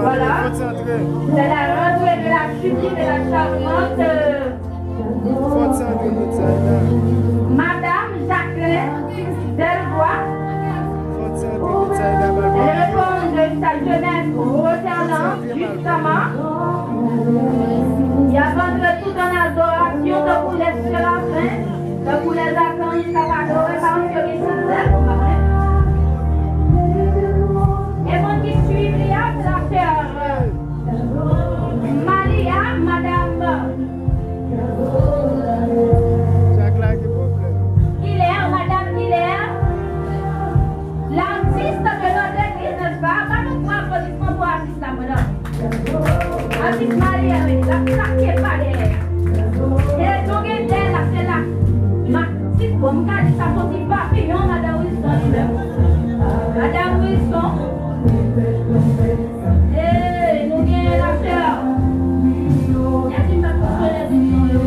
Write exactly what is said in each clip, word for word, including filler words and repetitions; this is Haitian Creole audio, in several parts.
Voilà. C'est la rentrée de la sublime et la charmante, euh, Madame Jacqueline Delbois. Elle répond de sa jeunesse recernante, justement. Il y a vendredi dans l'adoration de couleur sur la fin. Tankou lè zakan, li t ap adore, pa konn si yo gen siksè, m pa konnen. E moun ki swiv li a, se la sè, euh, Malia, madam, euh, Kilè, madam Kilè, l'artiste de notre église, n'est-ce pas? Ban nou gwo aplodisman pou atis la, madam. Atis Malia, wi, l ap klake pa dèyè. E nou gen dèyè la, se la. Ma, ti bon, m ka di sa, se yon ti papiyon, madam Wilson, li menm. Madam Wilson. E nou gen la sè. Nya di m pa pou sonje ti non yo.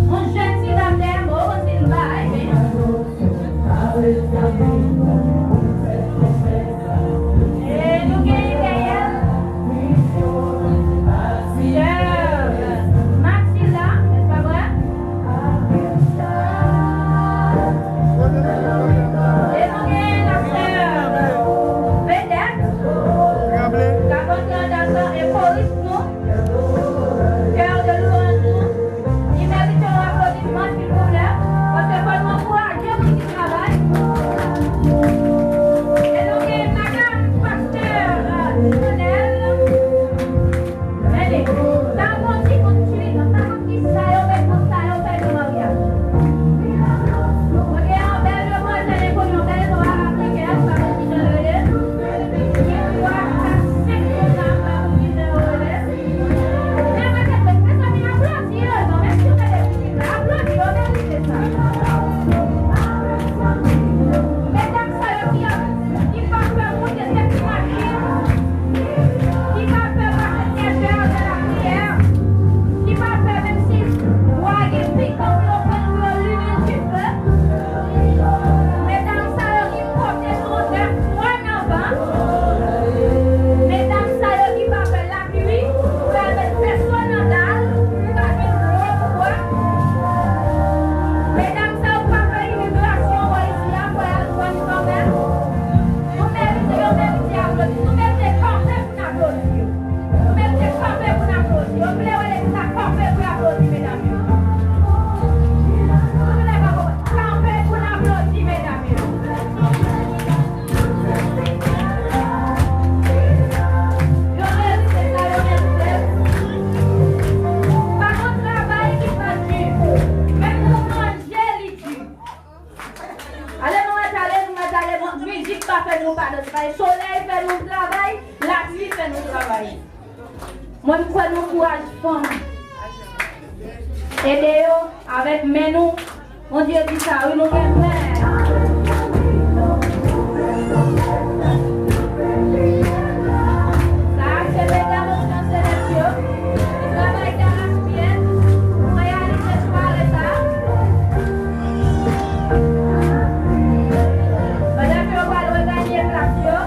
Yon jèn ti dam dèyè mwen, ou konn si l bay, men. E nou genyen dèyè l sè Matilda, nèspa vre? E nou genyen la sè Vedette, k ap antre anndan e koris nou. Kè de lwanj nou, li merite yon aplodisman, silvouplè, paske fò nou ankouraje moun ki travay. E nou gen madanm pastè, euh, Dionel. Tande, sa yon ti kout chwi, sa yon ti sa yo met, sa yo fè nan maryaj. Mwen gen yon bèl demwazèl, epi yon bèl nwa afrikèn, pa konn kijan l rele. Gen twa, kat, senk moun la, m pa konn kijan yo rele. Men mwen te fè, mezanmi, aplodi yo non, men si w tande pitit la, aplodi yo, merite sa. Medam sa yo ki ap, ki pa pè moute se ti machin, ki pa pè pase tyèchè de la priyè, ki pa pè menm si bwa gen pikan pou yo pran pou yo limen dife. Medam sa yo ki pote nou de fwa nan van. Medam sa yo ki pa pè lapli, pèmèt pèsonn anndan, pou ka jwenn dlo pou bwè. Medam sa yo pa pè imigrasyon bò isi a, pou y al jwenn kanmenm. Nou merite, yo merite aplodi, nou merite kanpe pou n aplodi yo. Nou merite kanpe pou n aplodi. Yo vle wè legliz la kanpe pou y aplodi medam yo. Nou vle kanpe pou n aplodi medam yo. Yo merite sa, yo merite. Pa gon travay ki pa di. Menm pou manje, li di. Ale nou mèt ale, nou mèt ale, bon, mizik pa fè nou pa danse. Paske solèy fè nou travay, lapli fè nou travay. Mwen, m kwè nou kouraj fanm. Ede yo avèk men nou. Bondye di sa, wi, nou gen frè. Sa a se medam yo ki nan selèk yo, ki travay daraspyè, pou reyalize sware sa a. Pandan ke yo pral reganye plas yo,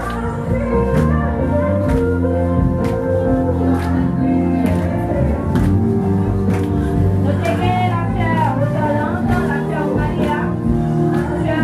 nou te gen la sè Rosalande, la sè Malia, sè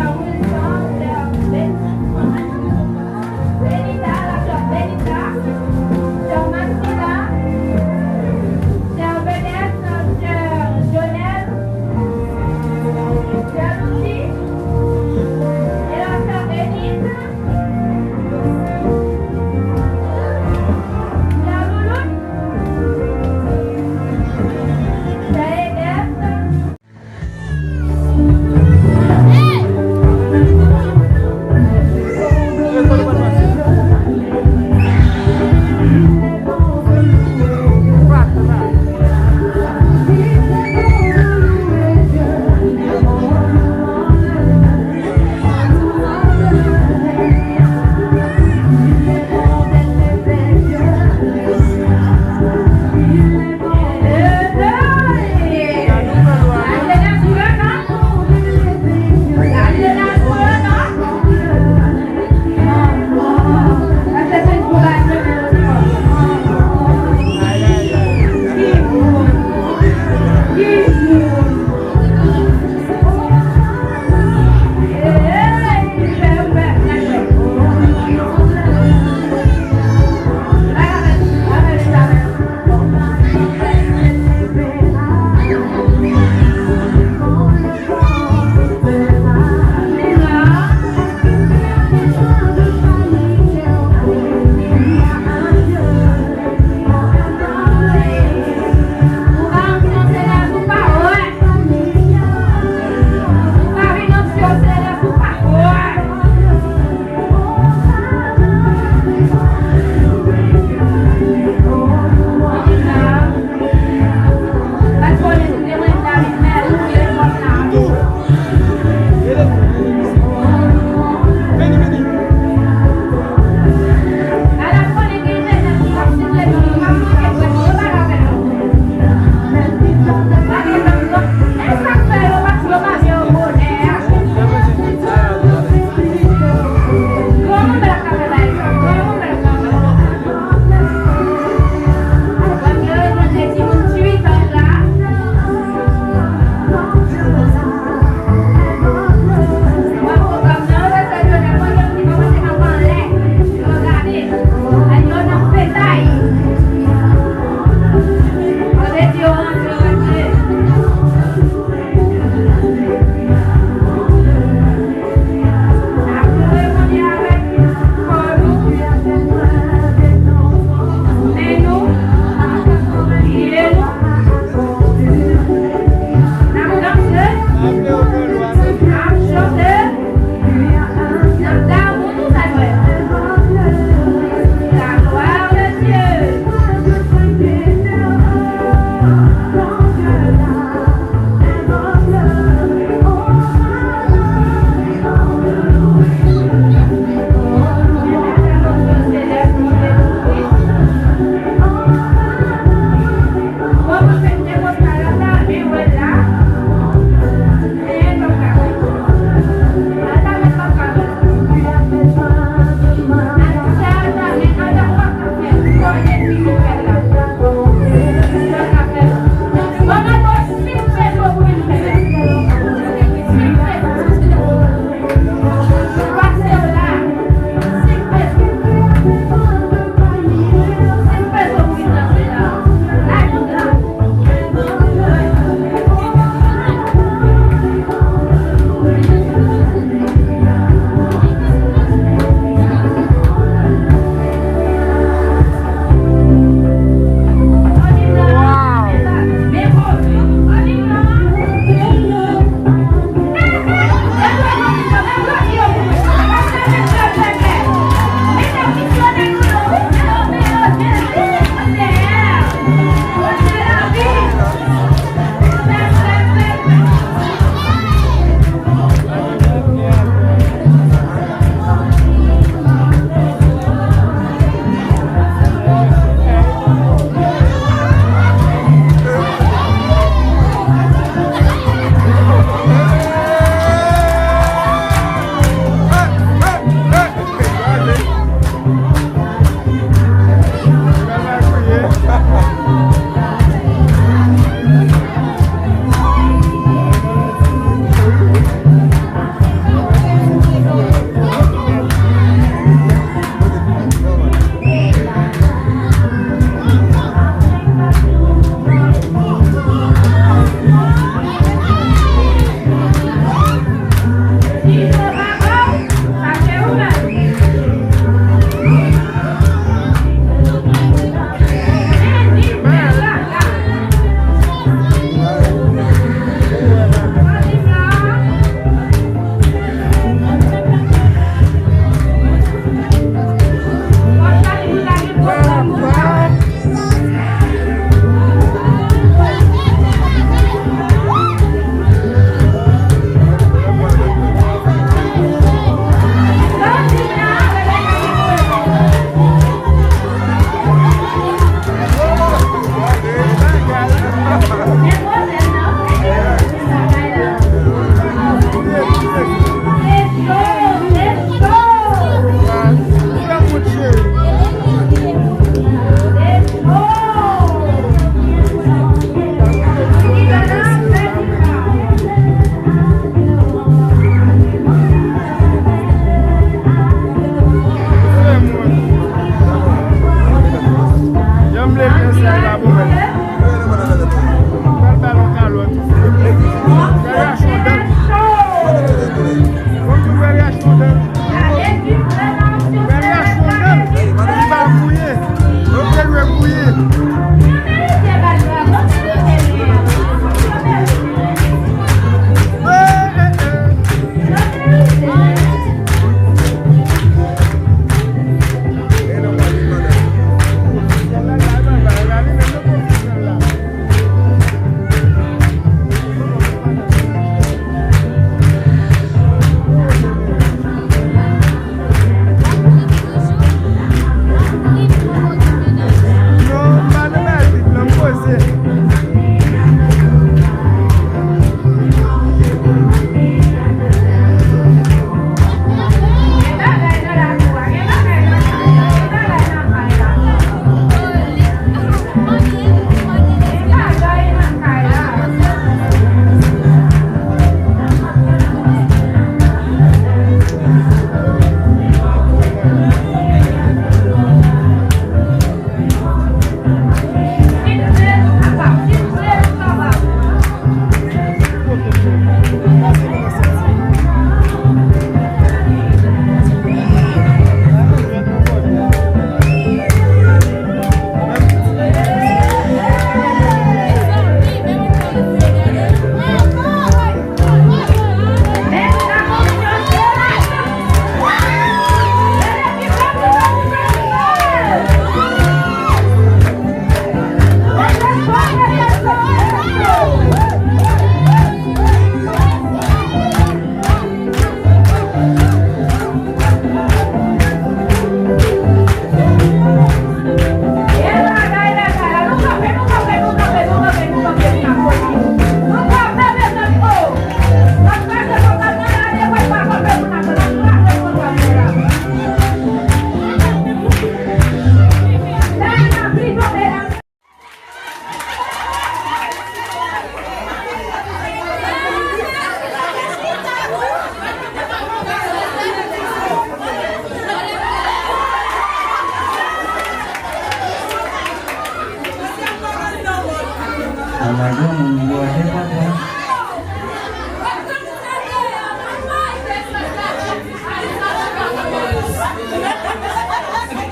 Granmoun, ou wè, se konsa.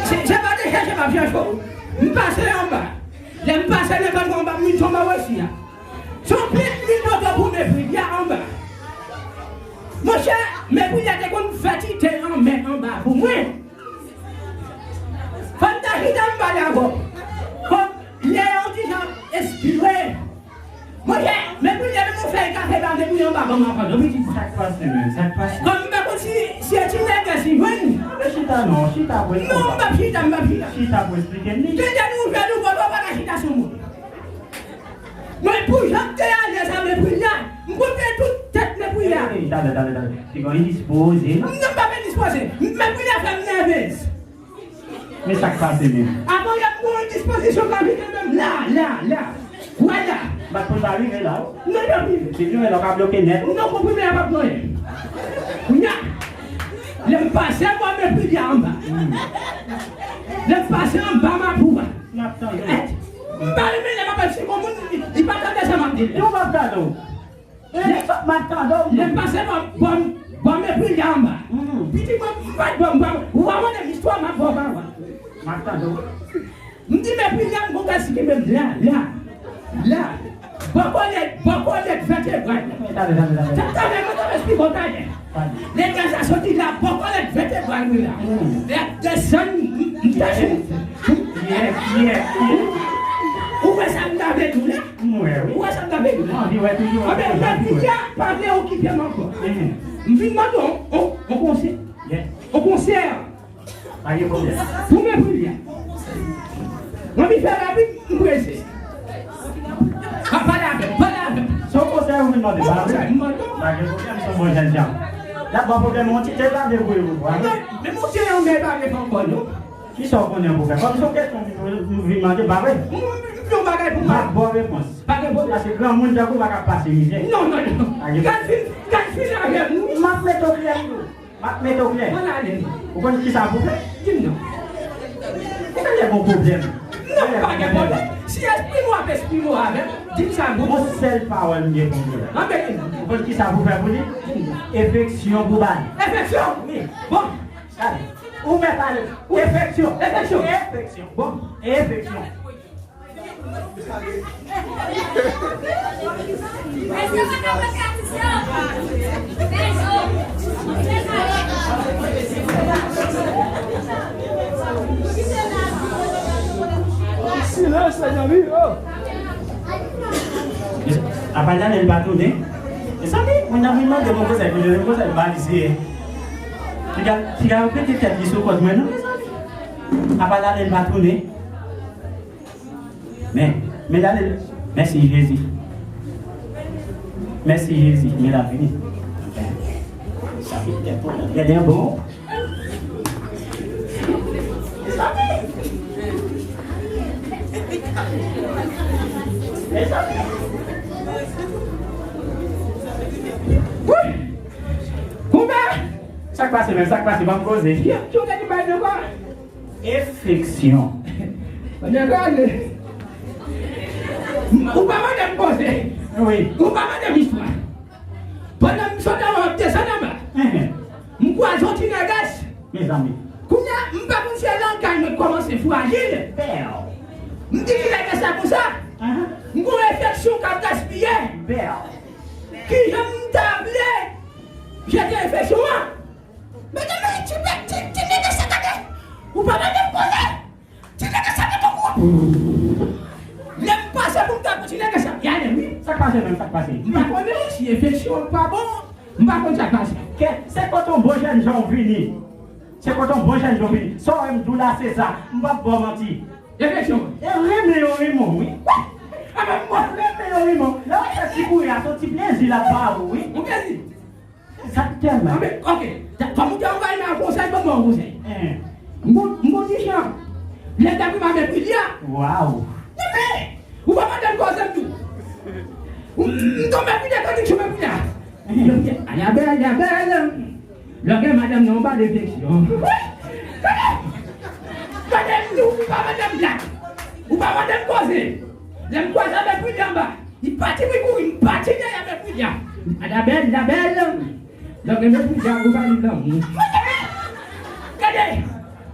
Se, se pa te chèche m ap chèche w. M pase anba. Lè m pase nan kòt anba, m vin tonbe osi a. Se yon pil lwil poto pou mepri, y a anba. Monchè, mepri a te konn fè ti te lanmè anba pou mwen. Fò m ta chita m pale avè w. Fò m lè yon ti jan espire. Monchè, mepri a te konn fè kafe ba mepri anba ban m ankò, non, pitit. Sa k pase menm? Sa k pase? Kòm m pa konn si, si e ti nègès li jwenn. Men chita non, chita pou. Non, m p ap chita, m p ap chita. Chita pou esplike m li. Deja nou jwenn nou poto pa ka chita sou moun. Mwen, pou jan m te alèz a mepri a, m konn fè tout tèt mepri a. Ey, talè, talè, talè. Te gen yon endispoze, non? Non, m pa fè endispoze. Mepri a fè m nèvez. Men sa k pase menm? Avan yè m pran yon dispozisyon k ap vin menm la, la, la. Wè la. M pa t konn sa rive la, wi. Non, non, rive. Se rive la, w ka bloke nèt. Non, konprimen a p ap gen anyen. Kounya, lè m pase bò mepri a anba. Lè m pase anba mapou a. M ap tande w. M pa renmen lè m ap eksplike yon moun, li, li pa tande sa m ap di l. Yo, m ap tande w. Lè m pase bò, bò, bò mepri a anba. Pitit mwen, m pa t bò, m pa, ou pa konnen istwa m ap ba w, papa. M ap tande w. M di mepri a, m gon kal si kenbe m la, la, la. Bò kòlèt, bò kòlèt vètebral. Talè, talè, talè. Talè, mwen t ap eksplike w talè. Lè gaz la soti la, bò kòlèt vètebral mwen la. Lè ap desann, m, m tache. Ou wè sa m t ap di w la? M wè, wi. Ou wè sa m t ap di w la? Anvi wè toujou. Anben, mepri a pa vle okipe m ankò. M vin mande w, on, on konsèy. On konsèy. Pa gen pwoblèm. Pou mepri a. Mwen vin fè rapid, m prese. Pa pale avè m, pale avè m. Se yon konsèy ou vin mande, pa vre? Pa gen pwoblèm, se yon bon jèn jan. L ap ba w pwoblèm, yon ti tèt la debouye pou ou, pa vre? Men monte yon mè pa gen ankò, non. Kisa w konnen pou fè? Kòm se yon kesyon ou vin mande, pa vre? M, m, m, yon bagay pou m. M ap ba w repons. Pa gen pwoblèm. Paske granmoun tankou w pa ka pase mizè. Non, non, non. Pa gen pwoblèm. Gad fin, gad fin avè m, wi. M ap mete w klè, wi. M ap mete w klè. Mwen ale. Ou konn kisa pou fè? Di m non. Ou konn lè gon pwoblèm. Non, pa gen pwoblèm. Si eksprime w ap eksprime w avè m, di m sa pou. Yon sèl pawòl m gen pou m di w la. Anben, di m non. Ou konn kisa pou fè pou li? Di m non. Efeksyon pou ba li. Efeksyon? Wi. Bon. Gade. Ou mèt pale. Efeksyon. Efeksyon. Efeksyon. Bon. Efeksyon. Silans, mezanmi, oh! Apa Daniel pa tounen? Mezanmi, moun nan vin mande mwen konsèy, mwen mande mwen konsèy, m pa li se. Piga, piga yo pete tèt li sou kòd mwen, non, mezanmi. Apa Daniel pa tounen? Men, men Daniel, mèsi Jezi. Mèsi Jezi, men l ap vini. Sa vin tèt mwen, gade yon bon. Wi! Koupe! Sa k pase menm? Sa k pase? Ban m koze. Yo, yo te di bay de kwa? Efeksyon. Nèg ale. Ou pa mande m koze. Wi. Ou pa mande m istwa. Pandan m sot anwo, m desann anba. Enhen. M kwaze yon ti nègès. Mezanmi. Kounye a, m pa konn si se langaj mwen k kòmanse frajil. Bèw. M di ki nègès la konsa. Enhen. M gon enfeksyon k ap gaspiye. Bèw. Kijan m ta vle jete enfeksyon an? Medam, ti, ti, ti nègès sa gade. Ou pa mande m koze. Ti nègès sa mete w kou. Lè m pase pou m ta pou ti nègès sa, y ale wi. Sa k pase menm, sa k pase? M pa konnen si efeksyon an pa bon. M pa konn sa k pase. Kè, se kote yon bon jèn jan w vini. Se kote yon bon jèn jan w vini. Sa w wè m di w la, se sa. M p ap ba w manti. Efeksyon. E renmen yo renmen w, wi. A, men m bon. Renmen yo renmen w. Lè w fè ti kouri a, se yon ti plezi l ap ba ou, wi. Yon plezi. Egzakteman. Anben, oke. Kòm ou te anvayi m ak konsèy, ban m ba w konsèy. Enhen. M gon, m gon ti jan. Lè m t ap rive avèk Wilya. Waw. Enben, ou pa mande m koze m tou. M, m tonbe pi de kondiksyon men Wilya. Enhen. Yo di, Annabelle, Annabelle. Lè w gen madanm nan, ou pa de enfeksyon. Gade! Gade m di w, ou pa mande m blag. Ou pa mande m koze. Lè m kwaze avèk Wilya anba. Li pati, mwen kouri, m pati dèyè Mè Prilya. A la bèl, la bèl. Lè w gen Mè Prilya, ou ba li lanmou. Gade,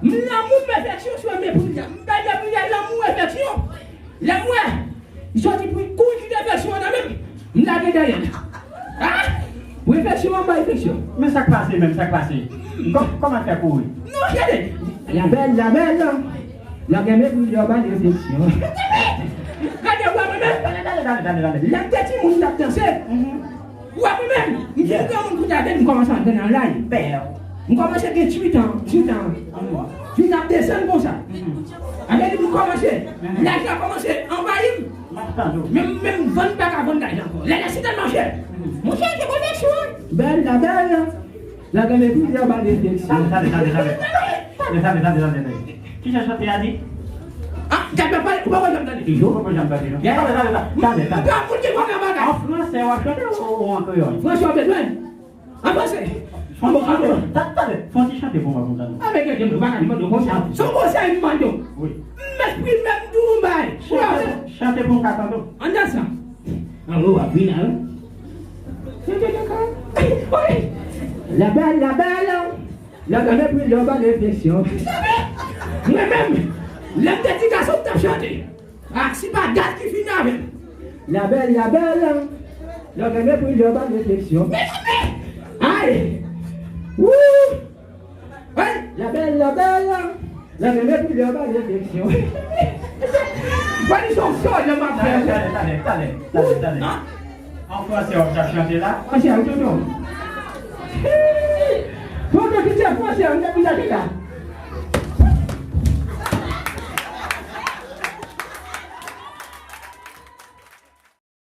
m lanmou, m afeksyon sou Mè Prilya. M bay Mè Prilya lanmou, afeksyon. Lè m wè, li soti pou l kouri kite afeksyon an nan men m. M lage dèyè l. Ah! Ou afeksyon, m bay afeksyon. Men sa k pase menm, sa k pase? Kò-, kòman fè kouri? Non, gade. La bèl, la bèl. Lè w gen Mè Prilya, ou ba li afeksyon. Gade, ou wè mwen menm? Tande, tande, tande, tande, tande. Lè m te timoun, m t ap danse. Ou wè mwen menm? M vin granmoun kounye a, m kòmanse antre nan lay. M kòmanse gen uit an, uit an. Vin ap desann konsa. Sa vle di m kòmanse, laj la kòmanse anvayi m. M ap tande w. Menm, menm vann m pa ka vann laj la ankò. Laj la si tèlman chè. Monchè, se pwoteksyon. Bèl la bèl. Lè w gen Mè Prilya, ou ba li afeksyon. Tande, tande, tande, tande. Tande, tande, tande, tande, tande. Kisa chante a di? Ah, gad, pa, pa, ou pa janm tande. Toujou? Ou pa janm tande, non? Yeah. Tande, tande, tande, tande. M pa moun ki konn nan bagay. An fransè w ap chante ou, ou an kreyòl? Fransè w bezwen? An fransè. Fon ti chante, ta-, tande, fon ti chante pou mwen, pou m tande. Ah, men gade, mwen pa ka mande w konsa. Se yon konsèy m mande w. Wi. M mèt pri menm tou m bay. Chante, chante pou m ka tande w. Anndan sa. An, w ap vin la, wi. La bèl, la bèl. Lè w gen Mè Prilya, ou ba li afeksyon. Mwen menm, lè m te ti gason, m t ap chante. Ah, si pa gad ki fin avè m. La bèl, la bèl. Lè w gen Mè Prilya, ou ba li afeksyon. Ay! Wou! Ay! La bèl, la bèl. Lè w gen Mè Prilya, ou ba li afeksyon. Pwalisyonn sòlè m ap fè. Tande, tande, tande, tande, tande, tande. An fransè w ap chante la? Fransè, wi, tonton. Tonton, ki se fransè, wi, depi la te la.